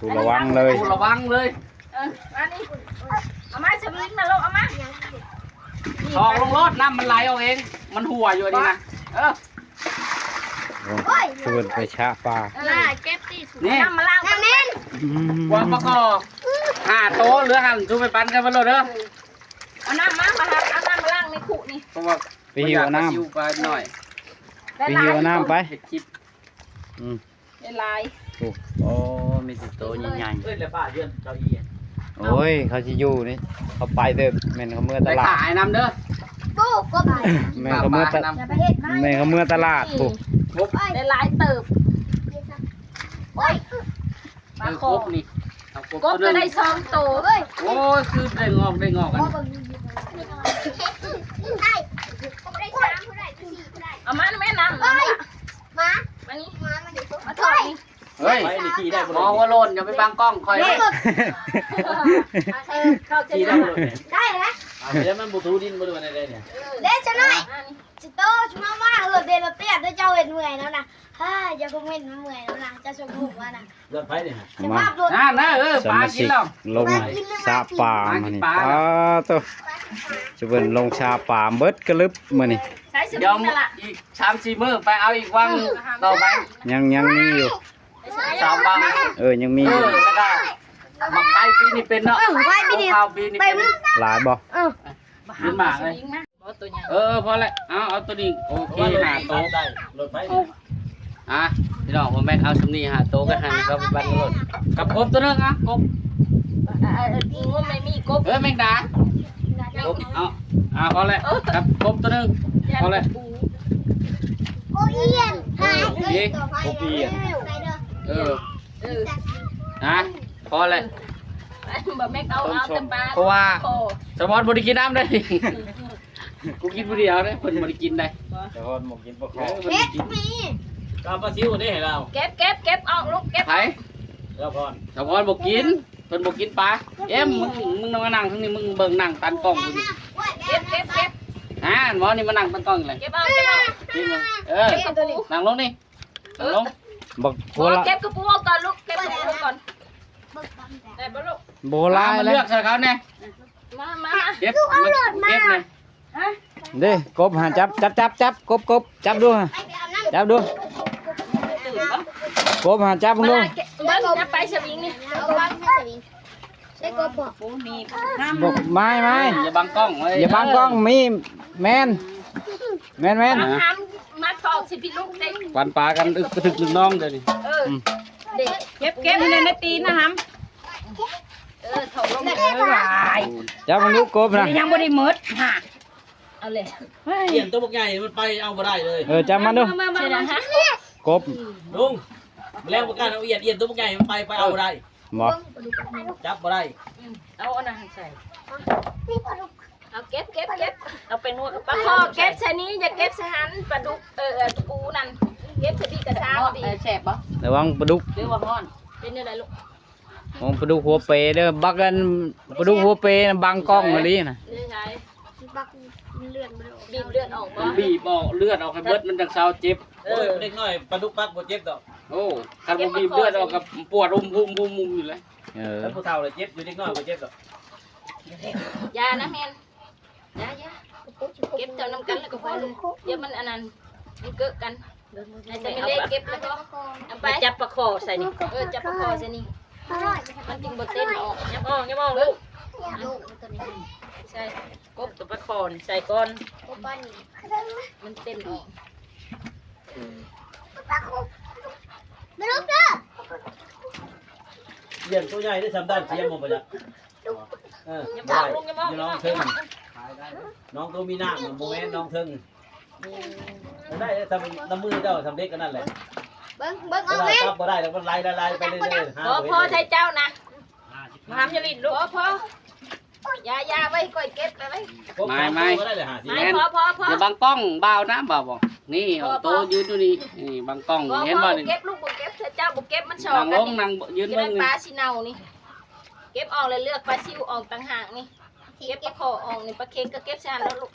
ສູລະວັງເລີຍ ສູລະວັງເລີຍ. ເອີ ມານີ້ ເອົາມາສະວິງນະລູກ ເອົາມາ ຖອກລົງໂລດ ນ້ຳມັນໄຫຼອອກເອງ ມັນຮົ່ວຢູ່ອັນນີ້ນະ. ເອີ ໂອ້ຍ ຊວນໄປຊະປາ ເອີ ເກັບຕິ ນີ້ ນ້ຳມາລ້າງ ອືມ ກວາງປາຄໍ່ຫ້າໂຕເຫຼືອຫັ້ນ ສູໄປປັ່ນກັນເບິ່ງໂລດເດີ. ເອົານ້ຳມາ ມາຫາ ເອົານ້ຳມາລ້າງໃນຄຸນີ້ ເພາະວ່າໄປຫິວນ້ຳ ປາຊິວປານ້ອຍ ໄປຫິວນ້ຳໄປ ເຮັດຄລິບ ອືມ ຫຼາຍ ໂອ້ ໂອ້ ມີແຕ່ໂຕໃຫຍ່ໆ. ເອີ້ນແລ້ວປ້າເຮືອນເຈົ້າອີ່ ໂອ້ຍ ເຂົາຊິຢູ່ນີ້ ເຂົາໄປເດີ ແມ່ນເຂົາເມືອຕະຫຼາດ ໄປຂາຍນຳເດີ ປູກກໍໄປ ແມ່ນເຂົາເມືອຕະ ແມ່ນເຂົາເມືອຕະຫຼາດພຸ້ນ ໄດ້ຫຼາຍເຕີບ. ໂອ້ຍ ເອີ ກົບນີ້ ເອົາກົບ ກົບກໍໄດ້ສອງໂຕເວີຍ. ໂອ້ຍ ຄືໄດ້ງອກ ໄດ້ງອກກັນ ເອົາມາແມ່ນ້ຳ ມາ ມານີ້ ມານີ້ ມາຖອຍນີ້. ເຮີ້ຍ ໄປນີ້ຂີ່ໄດ້ບໍ່ ໝໍຫົວໂລ້ນ ຢ່າໄປບັງກ້ອງຂ້ອຍເດ້ ຂີ່ໄດ້ບໍ່ ໄດ້ແລ້ວ ເອົາແລ້ວມັນບໍ່ຖູດິນບໍ່ ຫຼືວ່າແນວໃດນີ້ ເດ້ຊະໜ້ອຍ. ຊິໂຕ ຊິມາວ່າ ເອີ ເດລະຕຽບ ເຈົ້າເຮັດເມື່ອຍແລ້ວນະ ເຮີ້ຍ ຢ່າຄອມເມັນມາເມື່ອຍແລ້ວນະ ເຈົ້າຊົມຮູບວ່ານະ ລົດໄຟນີ້ ສະພາບລົດ ນັ້ນນະ ເອີ ປາກິນແລ້ວ ສະມາຊິກລົງຊາປາມານີ້ ປາໂຕ ຊຸເພິ່ນລົງຊາປາມເບິດກະລຶບມື້ນີ້. ດຽວອີກສາມສີ່ມື້ໄປເອົາອີກວັງໜຶ່ງຕໍ່ໄປ ຍັງ ຍັງມີຢູ່ສາມວັງ ເອີ ຍັງມີຢູ່ ເອີ ແລ້ວກະໝາກໄຟປີນີ້ເປັນເນາະ ເອີ ໝາກໄຟປີນີ້ ຂອງເຂົາປີນີ້ເປັນ ເປັນ ຫຼາຍບໍ່ ເອີ ຂຶ້ນມາເລີຍ ບໍ່ ໂຕໃຫຍ່ ເອີ ພໍແລ້ວ ເອົາ ເອົາໂຕນີ້ ໂອເຄ ຫ້າໂຕ ລົດໄຟນີ້ ອ່ະ ພີ່ນ້ອງ ບໍ່ແມ່ນເອົາສ່ຳນີ້ ຫ້າໂຕກໍໃຫ້ເຂົາໄປປັນລົດ ກັບກົບໂຕໜຶ່ງ ອ່ະ ກົບ ອ່າ ງົມແມ່ມີກົບ ເອີ ແມງດາ ກົບ ເອົາ ອ່າ ພໍແລ້ວ ກັບກົບໂຕໜຶ່ງ ພໍແລ້ວ ກົບອຽນ ເອີ ກົບອຽນ ເອີ ເອີ ອ່ະ ພໍແລ້ວ ບໍ່ແມ່ນເອົາ ເອົາແຕ່ປາ ເພາະວ່າສະພອນບໍ່ໄດ້ກິນນ້ຳເດ້ ກູກິນຜູ້ດຽວເດ້ ເພິ່ນບໍ່ໄດ້ກິນໄດ໋ ສະພອນບໍ່ກິນປາຄໍ່ ເອີ ເຮັດມີ ກາປາຊິວເດ້ໃຫ້ລາວ ເກັບ ເກັບ ເກັບອອກລູກ ເກັບ ໃຜ ສະພອນ ສະພອນບໍ່ກິນ ເພິ່ນບໍ່ກິນປາ ເອັມ ມຶງ ມຶງມານັ່ງທາງນີ້ ມຶງເບິ່ງນັ່ງຕັນກ້ອງຢູ່ນີ້ ເກັບ ເກັບ ເກັບ ຫັ້ນ ໝໍນີ້ມານັ່ງຕັນກ້ອງນີ້ແຫຼະ ເກັບເອົາ ເກັບເອົາ ເອີ ເກັບກະປູ ນັ່ງລົງນີ້ ເອີ ລົງ ບັກຫົວລະ ເກັບກະປູອອກກ່ອນລູກ ເກັບກະປູອອກກ່ອນ ໄດ້ບໍ່ລູກ ບໍ່ຫຼາຍ ມາເລືອກໃສ່ເຂົາແດ່ ມາ ມາ ເກັບ ເກັບແດ່ ຮະ ເດ້ ກົບຫາ ຈັບ ຈັບ ຈັບ ຈັບ ກົບ ກົບ ຈັບດູ ຈັບດູ ກົບຫາ ຈັບເບິ່ງດູ ເບິ່ງ ຈັບໄປສະວິງນີ້ ເອົາວາງໃຫ້ສະວິງ ໃສ່ກົບບໍ່ ບໍ່ ໄມ້ ໄມ້ ຢ່າບັງກ້ອງເວີຍ ຢ່າບັງກ້ອງ ມີ ແມ່ນ ແມ່ນໆ ມາຖອກຊິພີ່ລູກເດ້ ປັນປາກັນ ອຶກກະທຶກລຶກນ້ອງເດີນີ້ ເອີ ອືມ ເກັບ ເກັບໃນ ໃນຕີນນະຫຳ ເອີ ຖອກລົງເດີ ຈັບມັນດູກົບນະ ຍັງບໍ່ໄດ້ໝົດຫາ ເອົາເລີຍ ອຽນໂຕບັກໃຫຍ່ມັນໄປເອົາບໍ່ໄດ້ເລີຍ ເອີ ຈັບມັນດູ ມາ ມາ ມາ ມາ ກົບ ລຸງ ແລງປະກາດເອົາອຽນ ອຽນໂຕບັກໃຫຍ່ມັນໄປ ໄປເອົາບໍ່ໄດ້ ບໍ່ ຈັບບໍ່ໄດ້ ອືມ ເອົາອັນນັ້ນໃສ່ ເອົາເກັບ ເກັບ ເກັບ ເອົາໄປນວດກັບປາຄໍ່ ເກັບໃສ່ນີ້ ຢ່າເກັບໃສ່ຫັ້ນ ປາດຸກ ເອີ ເອີ ປູນັ້ນ ເກັບໃສ່ພີ້ກະຊາງ ເອີ ແຊບບໍ່ ລະວັງປາດຸກ ຫຼືວ່າຮ້ອນ ເປັນແນວໃດລູກ ຂອງປາດຸກຫົວເປເດີ ບັກອັນປາດຸກຫົວເປນະ ບັງກ້ອງອີ່ຫຼີນະ ນີ້ໃສ ບັກເລືອດບໍ່ໄດ້ອອກ ບີບເລືອດອອກບໍ່ ບີບເອົາເລືອດອອກໃຫ້ເບິດ ມັນຈັ່ງເຊົາເຈັບ ເອີ ໂອ້ຍ ເດັກນ້ອຍປາດຸກປັກບໍ່ເຈັບດອກ ໂອ້ ຄັນບໍ່ບີບເລືອດອອກກໍປວດຮຸ່ມໆຢູ່ແຫຼະ ເອີ ຄັນຜູ້ເຖົ້າລະເຈັບ ຢູ່ເດັກນ້ອຍບໍ່ເຈັບດອກ ຢ່ານະແມ່ນ ຢ່າ ຢ່າ ເກັບເຈົ້ານຳກັນແລ້ວກໍພໍ ດຽວມັນອັນນັ້ນ ມັນເກີະກັນ ໃຫ້ແຕ່ແມ່ເລກເກັບແລ້ວກໍເອົາໄປ ຈັບປາຄໍ່ໃສ່ນີ້ ເອີ ຈັບປາຄໍ່ໃສ່ນີ້ ມັນຈຶ່ງບໍ່ເຕັ້ນອອກ ຍັບອອກ ຍັບອອກລູກ ໃສ່ ກົບຕົວປາຄໍ່ນີ້ໃສ່ກ່ອນ ມັນເຕັ້ນອອກ ອືມ ບໍ່ລຸກເດີ ລ້ຽງໂຕໃຫຍ່ໄດ້ ສ່ຳດ້ານສຽມບໍ່ປະຈັກ ເອີ ຢ່າມອງ ບໍ່ໄດ້ ລົງ ຢ່າມອງ ຢູ່ນ້ອງເທິງ ນ້ອງໂຕມີນ້ຳ ບໍ່ແມ່ນນ້ອງເທິງ ໄດ້ ສ່ຳນ້ຳມືເຈົ້າ ສ່ຳເດັກອັນນັ້ນແຫຼະ ເບິ່ງ ເບິ່ງເອົາແມ່ ຈັບບໍ່ໄດ້ແລ້ວ ມັນໄຫຼໆໆໄປເລື້ອຍໆ ພໍ ພໍ ໃສ່ເຈົ້ານະ ມາຫາມຢ່າຫຼິ້ນລູກ ພໍ ພໍ ຢ່າ ຢ່າ ໄວ້ຂ້ອຍເກັບໄປໄວ້ ໄມ້ ໄມ້ ແມ່ນ ພໍ ພໍ ພໍ ຢ່າບັງກ້ອງບ່າວນະ ບ່າວບໍ່ ນີ້ ພໍ ໂຕຢືນຢູ່ນີ້ ນີ້ບັງກ້ອງ ພໍ ເຫັນບໍ່ນີ້ ບໍ່ເກັບລູກ ບໍ່ເກັບ ເຈົ້າບໍ່ເກັບມັນຊອກ ນັ່ງລົງ ນັ່ງ ຢືນເບິ່ງ ປາຊິເນົ່ານີ້ ເກັບອອກແລ້ວເລືອກປາຊິວອອກຕ່າງຫາກນີ້ ເກັບປາຄໍ່ອອກນີ້ ປາເຄັງກໍເກັບໃສ່ຫັ້ນໂລດລູກ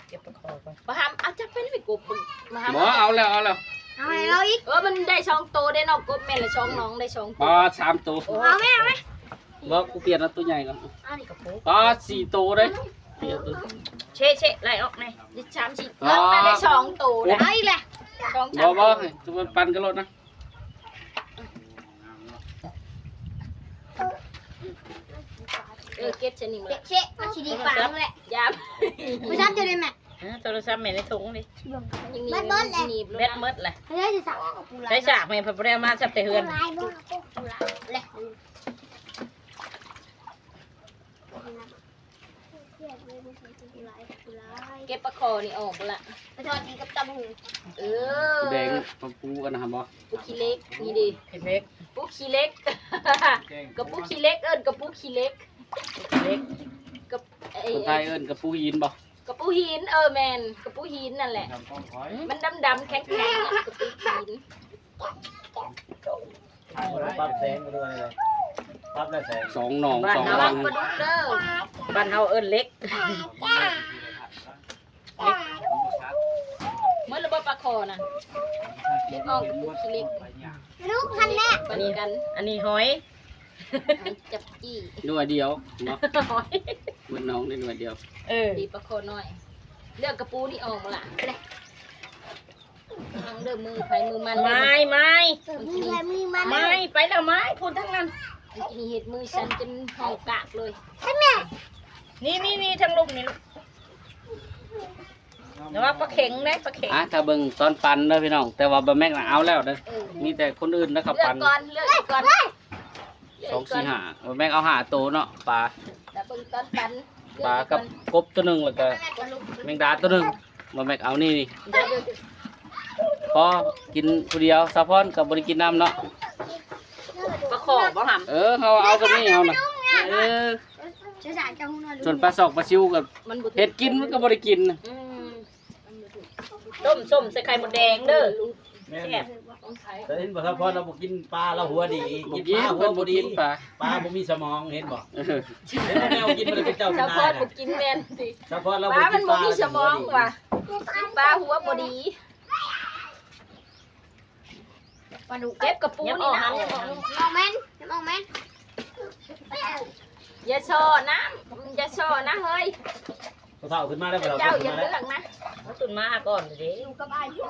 ເກັບປາຄໍ່ກ່ອນ ບໍ່ຫາມ ເອົາຈັບໄປນີ້ ກົບ ບໍ່ຫາມ ບໍ່ ເອົາແລ້ວ ເອົາແລ້ວ ເອົາໃຫ້ລາວອີກ. ເອີ ມັນໄດ້ສອງໂຕເດ້ນ້ອງກົບ ແມ່ນລະສອງນ້ອງໄດ້ສອງໂຕ. ປາ ສາມໂຕ. ເອົາແມ່ ເອົາແມ່. ບໍ່ ກູປ່ຽນເອົາໂຕໃຫຍ່ກ່ອນ. ປາ ສີ່ໂຕເດ້. ປ່ຽນໂຕ ເຊະໆ ໄລ່ອອກແນ່. ໄດ້ສາມສີ່ ປາ ເອົາໄປໄດ້ສອງໂຕນະ. ເອົາອີກແຫຼະ ສອງສາມ. ບໍ່ ບໍ່ ໃຫ້ທຸກຄົນປັ່ນກັນໂລດນະ. ເອີ ເກັບຊະນີ້ ເຊະໆ ມັນຊິດີປາກແຫຼະ. ຢ່າ ບໍ່ຊັບຢູ່ເດ້ແມ່. ເອີ ໂທລະສັບແມ່ໃນຖົງເດ້. ແບັດເບິດແຫຼະ. ແບັດເບິດແຫຼະ. ໃຊ້ສາກແມ່ເພິ່ນບໍ່ໄດ້ເອົາມາ ຊັບແຕ່ເຮືອນ. ເກັບປາຄໍ່ນີ້ອອກພຸ້ນລະ ໄປທອດກິນກັບຕຳຫຸ່ງ. ເອີ ແດງປາປູອັນນັ້ນບໍ່? ປູຂີ້ເຫຼັກນີ້ເດ້. ຂີ້ເຫຼັກ ປູຂີ້ເຫຼັກ ກະປູຂີ້ເຫຼັກ ເອີ້ນກະປູຂີ້ເຫຼັກ. ຂີ້ເຫຼັກ ກະ ຄົນໄທເອີ້ນກະປູຫີນບໍ່? ກະປູຫີນ ເອີ ແມ່ນ ກະປູຫີນນັ້ນແຫຼະ. ມັນດຳໆ ແຂງໆ ກະປູຫີນ. ປັບແສງມາດ້ວຍ ປັບແລ້ວແສງ ສອງໜອງ ສອງວັງ. ປາດຸກເດີ ບ້ານເຮົາເອີ້ນເຫຼັກ. ໝົດແລ້ວບໍ່ປາຄໍ່ນະ? ເຮັດອອກກະປູຂີ້ເຫຼັກ. ລູກທັນແລ້ວ. ອັນນີ້ ອັນນີ້ຫອຍ ຈັບຈີ່ ໜ່ວຍດຽວເນາະ. ໝົດໜອງໄດ້ໜ່ວຍດຽວ. ເອີ ດີປາຄໍ່ນ້ອຍ. ເລືອກກະປູນີ້ອອກບໍ່ລະ? ເອົາເດີ ມືໃຜມືມັນ. ໄມ້ ໄມ້ ມືໃຜມືມັນ. ໄມ້ ໄປແລ້ວໄມ້ ພຸ້ນທາງນັ້ນ. ກິນເຮັດມືສັ່ນຈົນຫ້ອງກາກເລີຍ. ນີ້ ນີ້ ນີ້ ທາງລຸ່ມນີ້ລູກ. ແຕ່ວ່າປາເຂັງເດ້ ປາເຂັງ. ອ່ະ ຖ້າເບິ່ງຕອນປັ່ນເດີພີ່ນ້ອງ ແຕ່ວ່າບໍ່ແມັກນະເອົາແລ້ວເດີ. ເອີ ມີແຕ່ຄົນອື່ນນະເຂົາປັ່ນ. ເລືອກກ່ອນ ເລືອກອີກກ່ອນ. ສອງ ສີ່ ຫ້າ ບໍ່ແມັກເອົາຫ້າໂຕເນາະ ປາ. ແລ້ວເບິ່ງຕອນປັ່ນ ປາກັບກົບໂຕໜຶ່ງ ແລ້ວກະແມງດາໂຕໜຶ່ງ. ບໍ່ແມັກເອົານີ້ ນີ້ ພໍກິນຜູ້ດຽວ. ສາວພອນກໍບໍ່ໄດ້ກິນນຳເນາະ. ປາຄໍ່ບໍ່ຫຳ? ເອີ ເຮົາເອົາສ່ຳນີ້ເຮົານະ. ເອີ ສ່ວນປາຊອກປາຊິວກໍເຮັດກິນມັນກໍບໍ່ໄດ້ກິນ. ອືມ ຕົ້ມສົ້ມໃສ່ໄຂ່ມົດແດງເດີ ແຊບ. ແຕ່ເຫັນບໍ່ ສາວພອນລາວບໍ່ກິນປາ ລາວຫົວດີ. ບໍ່ກິນ ກິນປາຫົວບໍ່ດີ. ປາບໍ່ມີສະໝອງ ເຫັນບໍ່? ເອີ ເຫັນແນວກິນມັນເປັນເຈົ້າເປັນນາຍ. ສາວພອນບໍ່ກິນແມ່ນຕິ. ສາວພອນລາວບໍ່ກິນປາ ປາບໍ່ມີສະໝອງວ່າ ກິນປາຫົວບໍ່ດີ. ປາດຸກ ເກັບກະປູນີ້ນະ. ອອກແມ່ນ ອອກແມ່ນ. ຢ່າສໍ້ນະ ຢ່າສໍ້ນະເຮີ້ຍ. ຜູ້ເຖົ້າຂຶ້ນມາແລ້ວ ເຈົ້າຢ່າເລືອກນະ. ເຂົາຂຶ້ນມາກ່ອນເດ້ ຢູ່ກັບອາຍຸ.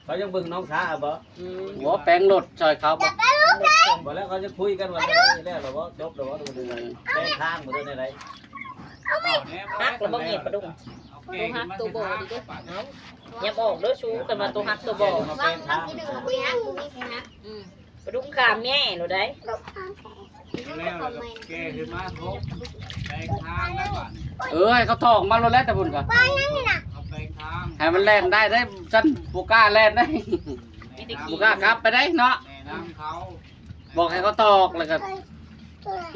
ເຂົາຍັງເບິ່ງນ້ອງສາບໍ່? ອືມ ບໍ່ແປງລົດຊ່ອຍເຂົາບໍ່? ບໍ່ແລ້ວ ເຂົາຈະຄຸຍກັນວ່າແລ້ວແລ້ວບໍ່ ຈົບແລ້ວບໍ່. ແປງທາງບໍ່ໄດ້ໃດ. ຫັກແລ້ວບໍ່ເງີຍປາດຸກ. ໂຕຫັກໂຕບໍ່ດີເດີ. ເອົ້າ ຢ່າບອກເດີຊູ ຄັນວ່າໂຕຫັກໂຕບໍ່. ປາດຸກຂາມແຍ່ໂລດໃດ. ແກ່ຂຶ້ນມາໂທ ແປງທາງແລ້ວບາດ. ເອີ ໃຫ້ເຂົາຖອກມາໂລດແລ້ວ ແຕ່ພຸ້ນກໍ ເຂົາແປງທາງ ໃຫ້ມັນແລ່ນໄດ້ເດ້. ຊັ້ນບໍ່ກ້າແລ່ນໄດ້ ບໍ່ກ້າຂັບໄປໄດ້ເນາະ. ແນະນຳເຂົາ ບອກໃຫ້ເຂົາຕອກ ແລ້ວກໍ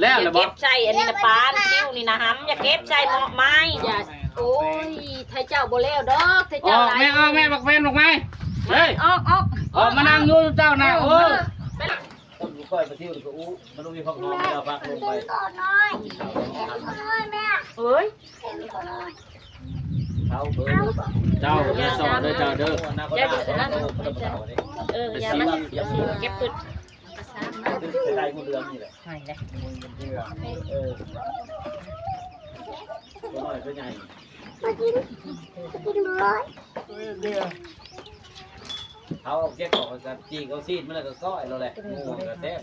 ແລ້ວແຫຼະ. ເກັບໃສ່ອັນນີ້ນະ ປານຊິວນີ້ນະຫຳ. ຢ່າເກັບໃສ່ເໝາະໄມ້. ຢ່າ ໂອ້ຍ ໄທເຈົ້າບໍ່ແລ້ວດອກ ໄທເຈົ້າ. ອອກແມ່ ອອກແມ່ ບັກແຟນ ບັກໄມ້. ເຮີ້ຍ ອອກ ອອກ ອອກມານັ່ງຢູ່ເຈົ້ານະ. ໂອ້ຍ ຕ້ອງຢູ່ຄ່ອຍປະທິວກໍອູ້ ມັນບໍ່ມີຜັກຫອມ ເອົາຜັກລົງໄປ. ເອີຍ ເອົາເບິ່ງ ເຈົ້າຢ່າສອນເດີ ເຈົ້າເດີ. ເອີ ຢ່າມາເກັບພືດ ໄດ້ງູເຫຼືອມນີ້ແຫຼະ. ໃຫ້ແຫຼະ ເອີ ຕົວນ້ອຍຕົວໃຫຍ່ ມາກິນ ມາກິນເລີຍ. ເຂົາເອົາເກັບອອກ ກໍຈີກເອົາຊີ້ນມັນ ແລ້ວກໍກ້ອຍໂລດແຫຼະ. ງູກໍແຊບ.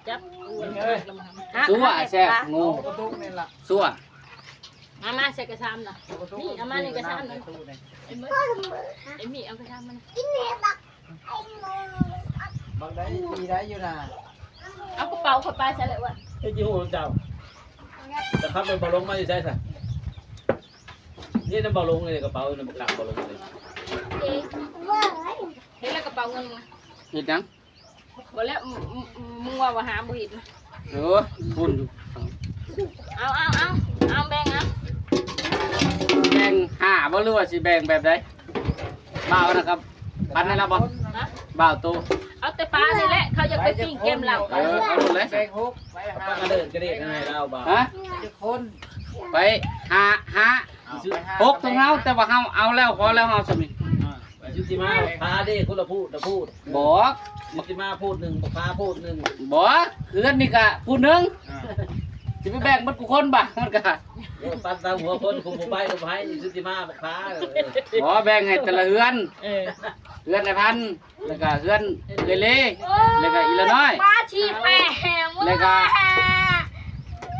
ຈັບ ຊົ່ວແຊບ ງູ ຊົ່ວ. ມາ ມາ ໃສ່ກະຊາມນະ. ນີ້ ເອົາມາໃນກະຊາມນະ. ເອັມ ເອັມ ເອັມ ເອົາກະຊາມມາ. ບັກໄດ້ ຕີໄດ້ຢູ່ນະ. ເອົາກະເປົາຂ້ອຍໄປໃສແລ້ວ ເຮັດຢູ່ເຈົ້າ. ຈະຂັບລົດບໍ່ລົງມາຢູ່ໃສຊະ? ນີ້ນຳບໍ່ລົງເລີຍ ກະເປົານຳບໍ່ຂັບບໍ່ລົງເລີຍ. ເຫັນແລ້ວກະເປົາເງິນນະ. ເຮັດຫຍັງ? ບໍ່ແລ້ວ ມຶງວ່າບໍ່ຫາບໍ່ເຫັນ. ໂອ້ຍ ພຸ້ນຢູ່. ເອົາ ເອົາ ເອົາ ເອົາ ແບ່ງເອົາ. ແບ່ງຫ້າບໍ່ ຫຼືວ່າຊິແບ່ງແບບໃດ? ບ່າວນະຄັບ ປັນໃຫ້ລາວບໍ່? ຮະ? ບ່າວໂຕ ເອົາແຕ່ປານີ້ແຫຼະ ເຂົາຢາກໄປປີ້ງແກ້ມເຫຼົ້າ. ເອີ ເອົາໂລດເລີຍ ແບ່ງຫົກ ໄປຫາ ປາກະເດີນກະເດີນໃຫ້ລາວບ່າວ. ຮະ? ຈັກຄົນ? ໄປຫ້າ ຫ້າ ຫົກ ຂອງເຮົາ ແຕ່ວ່າເຮົາເອົາແລ້ວ ພໍແລ້ວເຮົາສ່ຳນີ້. ອ່າ. ຊຸຕິມາພາເດ້ ຄົນລະພູດລະພູດ. ບໍ່ ຊຸຕິມາພູດໜຶ່ງ ພາພູດໜຶ່ງ. ບໍ່ ເຮືອນນີ້ກະພູດໜຶ່ງ ອ່າ ຊິໄປແບ່ງເບິດກູ່ຄົນບາດ ມັນກະ ໂອ້ ປັນຕາມຫົວຄົນ ຄຸມບໍ່ໄປກໍບໍ່ໃຫ້ ຊຸຕິມາພາ. ເອີ ບໍ່ ແບ່ງໃຫ້ແຕ່ລະເຮືອນ ເອີ ເຮືອນນາຍພັນ ແລ້ວກະເຮືອນເອື້ອຍເລ ແລ້ວກະອີລານ້ອຍ ປາຊີແປ ແລ້ວກະ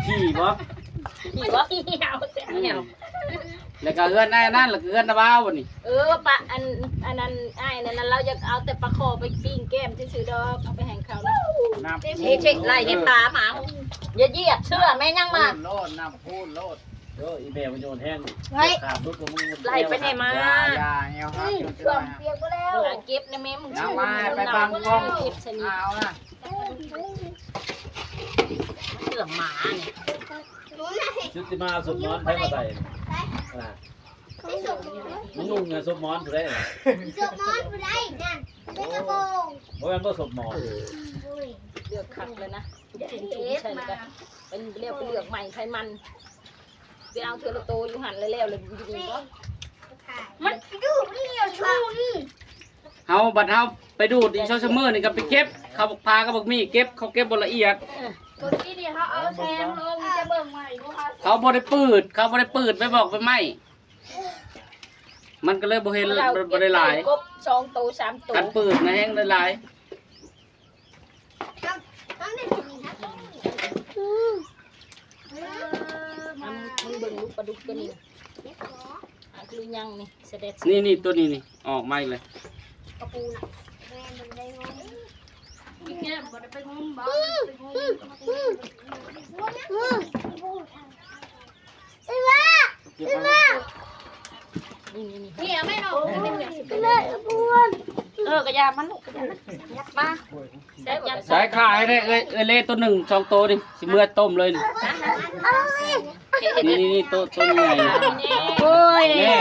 ຂີ້ບໍ່ ຂີ້ບໍ່ ຂີ້ເຫ່າ ຂີ້ເຫ່າ ອືມ ແລ້ວກະເຮືອນອ້າຍນັ້ນ ແລ້ວກະເຮືອນນ້າບ່າວບັດນີ້. ເອີ ປະ ອັນ ອັນນັ້ນ ອ້າຍນັ້ນ ລາວຢາກເອົາແຕ່ປາຄໍ່ໄປປີ້ງແກ້ມຊື່ໆດອກ ເອົາໄປໃຫ້ເຂົານະ. ນ້ຳ ເຮັດ ເຮັດໄລ່ເຮັດຕາມາ ເອີ ຢ່າຢຽບເຊືອແມ່ນຫຍັງມາ ໂລດ ນ້ຳພູນໂລດ. ໂອ້ ອີແມ່ມັນໂຍນແຮງ ເຮີ້ຍ ຂາດຫຼຸດກວ່າມຶງ ໄລ່ໄປໃຫ້ມາ ຢ່າ ຢ່າ ຢ່າ ອືມ ເຄື່ອງປຽກບໍ່ແລ້ວ ເກັບນະແມ່ ມຶງ ເອົາມາ ໄປບັງກ້ອງ ເກັບໃສ່ນີ້ ເອົານະ ເຄື່ອງໝານີ້ ຊຸຕິມາເອົາສົບໝອນໃຜມາໃສ່ນະ ມັນນຸ່ງນະສົບໝອນຜູ້ໃດນະ ສົບໝອນຜູ້ໃດນັ້ນ ເປັນກະໂປງ ບໍ່ແມ່ນບໍ່ສົບໝອນ ໂອ້ຍ ເລືອກຄັກແລ້ວນະ ທຸກໆໃສ່ກະ ເປັນແລ້ວ ໄປເລືອກໃໝ່ໃຜມັນ. ໄປເອົາເທື່ອລະໂຕຢູ່ຫັ້ນແລ້ວໆ ແລ້ວຢູ່ນີ້ບໍ່ ມັນຢູ່ນີ້ ຢູ່ນີ້ ເຮົາບັດເຮົາໄປດູດອີກສອງສາມມື້ນີ້ກໍໄປເກັບເຂົ້າໝາກພາກັບບັກໝີ່ ເກັບ ເຂົາເກັບບໍ່ລະອຽດ ເອີ ເມື່ອກີ້ນີ້ເຮົາເອົາແຊງລົງ ຈະເບິ່ງໃໝ່ບໍ່ ເຂົາບໍ່ໄດ້ປືດ ເຂົາບໍ່ໄດ້ປືດໃບໝອກໃບໄມ້ ມັນກໍເລີຍບໍ່ເຫັນ ບໍ່ໄດ້ຫຼາຍ ກົບສອງໂຕສາມໂຕ ຄັນປືດນະແຮງໄດ້ຫຼາຍ. ເອີ ມາ ມຶງເບິ່ງລູກປາດຸກຕົວນີ້ ອັກຫຼືຍັງນີ້ ສະແດດ ນີ້ ນີ້ ຕົວນີ້ນີ້ ອອກມາອີກແລ້ວ ກະປູນະ ແມ່ນບໍ່ໄດ້ງົມ ອີແກ້ມບໍ່ໄດ້ໄປງົມບໍ່ ໄປງົມ ນີ້ ນີ້ ນີ້ ນີ້ ເອົາໄວ້ເນາະ ເອີ ກະຢ່າມັນລູກ ກະຢ່າມັນ ຍັບມາ ສາຍຂາຍແດ່ເອື້ອຍ ເອື້ອຍເລໂຕໜຶ່ງສອງໂຕນີ້ ຊິເມືອຕົ້ມເລີຍນີ້ ນີ້ ນີ້ ນີ້ ໂຕ ໂຕໃຫຍ່ ໂອ້ຍ ແມ່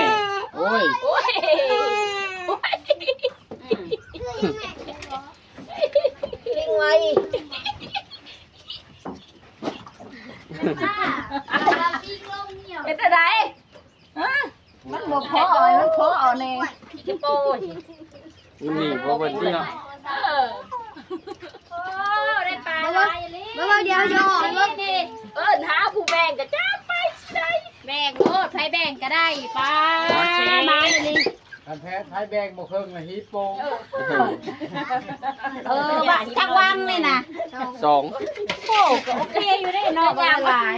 ໂອ້ຍ ໂອ້ຍ ເກັ່ງໄວ ເປັນຈັ່ງໃດ? ຮະ ມັນບໍ່ພໍ ມັນພໍເອົາແດ່ ຂີ້ໂປ້ຍ ມັນໜີບໍ່ເບິດເນາະ ເອີ ໂອ້ ໄດ້ປາຫຼາຍອີ່ຫຼີ ບໍ່ ບໍ່ ດຽວ ດຽວ ເອີ້ນຫາຜູ້ແບ່ງກະຈັກໄປຊິໄດ້ ແບ່ງໂລດ ໃຜແບ່ງກະໄດ້ ປາ ມາແລ້ວນີ້ ຄັນແພ້ໃຜແບ່ງບໍ່ເຄິ່ງລະຮີບໂປ່ງ ເອີ ເອີ ວ່າຈັກວັງນີ້ນະ ສອງ ໂອ້ ກະໂອເຄຢູ່ເດ້ເນາະ ບໍ່ຫຼາຍ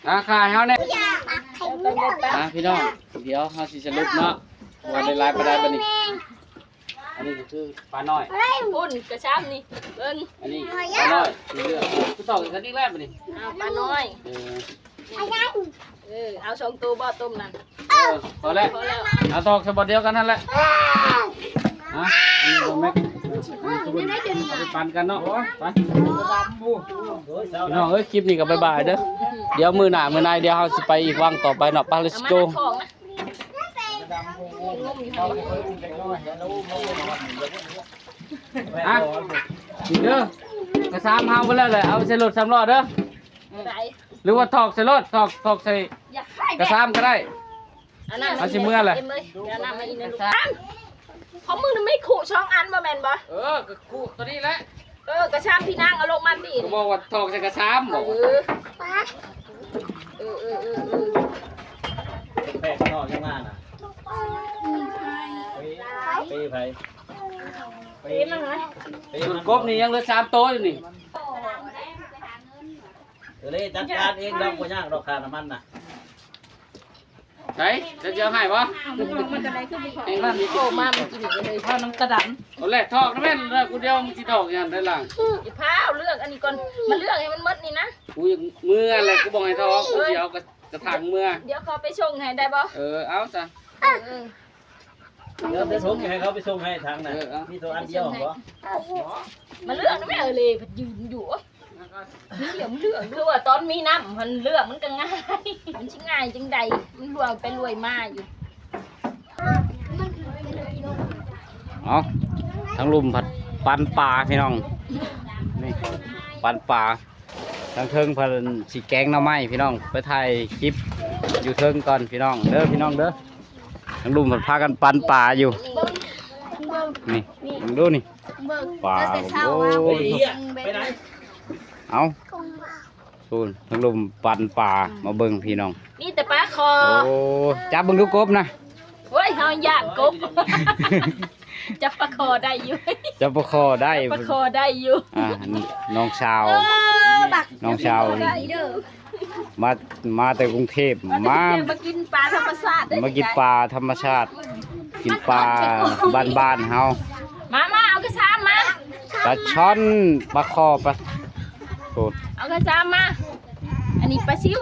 ອ່າ ຂາຍເຮົາແນ່ ອ່າ ພີ່ນ້ອງ ດຽວເຮົາຊິສະຫຼຸບເນາະ ວ່າໄດ້ຫຼາຍປານໃດບັດນີ້ ອັນນີ້ກະຄືປານ້ອຍ ພຸ້ນກະຊາມນີ້ ເບິ່ງ ອັນນີ້ປານ້ອຍ ສີເຫຼືອງ ຄືຕອກກັນອີກແລ້ວບັດນີ້ ອ້າວ ປານ້ອຍ ເອີ ເອີ ເອົາສອງໂຕບໍ່ຕົ້ມນັ້ນ ເອີ ພໍແລ້ວ ພໍແລ້ວ ເອົາຕອກໃສ່ບ່ອນດຽວກັນຫັ້ນແຫຼະ ຮະ ອັນນີ້ບໍ່ແມ່ນ ເອີ ອັນນີ້ຄືເພິ່ນເອົາໄປປັນກັນເນາະ ໄປ ພີ່ນ້ອງເອີຍ ຄລິບນີ້ກະບາຍບາຍເດີ ດຽວມື້ໜ້າມື້ໃນ ດຽວເຮົາຊິໄປອີກວັງຕໍ່ໄປເນາະ ໄປ let's go ອ່ະ ນີ້ເດີ ກະຊາມເຮົາໄປແລ້ວແຫຼະ ເອົາໃສ່ລົດສາມລໍ້ເດີ ໄດ້ ຫຼືວ່າຖອກໃສ່ລົດ ຖອກ ຖອກໃສ່ ຢາກໃຫ້ ກະຊາມກະໄດ້ ອັນນັ້ນ ເອົາຊິເມືອແຫຼະ ເອັມເອີຍ ເອົານ້ຳມາອີກໜຶ່ງລູກ ຂອງມຶງນະມີຄຸສອງອັນບໍ່ແມ່ນບໍ່? ເອີ ກະຄຸຕົວນີ້ແຫຼະ ເອີ ກະຊາມພີ່ນາງເອົາລົງມາຕິ ກະບອກວ່າຖອກໃສ່ກະຊາມບໍ ເອີ ເອີ ເອີ ເອີ ເອີ ແປກນອກຍັງມານະ ເປໃຜ? ເປມັນ ເປມັນ ກົບນີ້ຍັງເຫຼືອສາມໂຕຢູ່ນີ້ ເອີ ເລີຍຈັດການເອງດອກ ບໍ່ຍາກດອກ ຄ່ານ້ຳມັນນະ ໃສ ຈະເອົາໃຫ້ບໍ່? ມັນກະໄດ້ຄື ເອົາມາມັນກິນອີກເລີຍ ເອົານ້ຳກະດັນ ເອົາແຫຼະ ຖອກນຳແມ່ນ ຜູ້ດຽວມັນຊິຖອກຫຍັງໄດ້ລະ ຢ່າຟ້າວເລືອກອັນນີ້ກ່ອນ ມາເລືອກໃຫ້ມັນໝົດນີ້ນະ ກູຢາກເມືອແຫຼະ ກູບອກໃຫ້ຖອກ ກູຊິເອົາກະ ກະຖາງເມືອ ດຽວເຂົາໄປສົ່ງໃຫ້ໄດ້ບໍ່? ເອີ ເອົາຊະ ເອີ ດຽວໄປສົ່ງໃຫ້ເຂົາ ໄປສົ່ງໃຫ້ຖັງນະ ເອີ ເອົາ ມີໂຕອັນດຽວບໍ? ມາເລືອກນຳແມ່ເອີຍ ເລພັດຢືນຢູ່ ໂອ້ຍ ເລືອກ ເລືອກ ຄືວ່າຕອນມີນ້ຳຫັ້ນເລືອກມັນກະງ່າຍ ມັນຊິງ່າຍຈັ່ງໃດ ມັນລວຍໄປລວຍມາຢູ່ ເອົາ ທາງລຸ່ມພັດປັນປາພີ່ນ້ອງ ນີ້ ປັນປາ ທາງເທິງເພິ່ນຊິແກງໜໍ່ໄມ້ພີ່ນ້ອງ ໄປຖ່າຍຄລິບຢູ່ເທິງກ່ອນພີ່ນ້ອງເດີ ພີ່ນ້ອງເດີ. ທາງລຸ່ມເພິ່ນພາກັນປັ່ນປາຢູ່ ນີ້ ເບິ່ງດູນີ້ ປາ ໂອ້ຍ ໄປໃນ ເອົ້າ ພຸ້ນ ທາງລຸ່ມປັ່ນປາ ມາເບິ່ງພີ່ນ້ອງ ມີແຕ່ປາຄໍ ໂອ້ ຈັບເບິ່ງດູກົບນະ ໂອ້ຍ ເຮົາຢ້ານກົບ ຈັບປາຄໍໄດ້ຢູ່ ຈັບປາຄໍໄດ້ ປາຄໍໄດ້ຢູ່ ອ່າ ນ້ອງສາວ ເອີ ນ້ອງສາວ ມາ ມາແຕ່ກຸງເທບ ມາ ມາກິນປາທຳມະຊາດເດ້ ມາກິນປາທຳມະຊາດ ກິນປາບ້ານໆເຮົາ ມາ ມາ ເອົາກະຊາມມາ ປາຊ່ອນ ປາຄໍ ປາ ໂອ້ ເອົາກະຊາມມາ ອັນນີ້ປາຊິວ.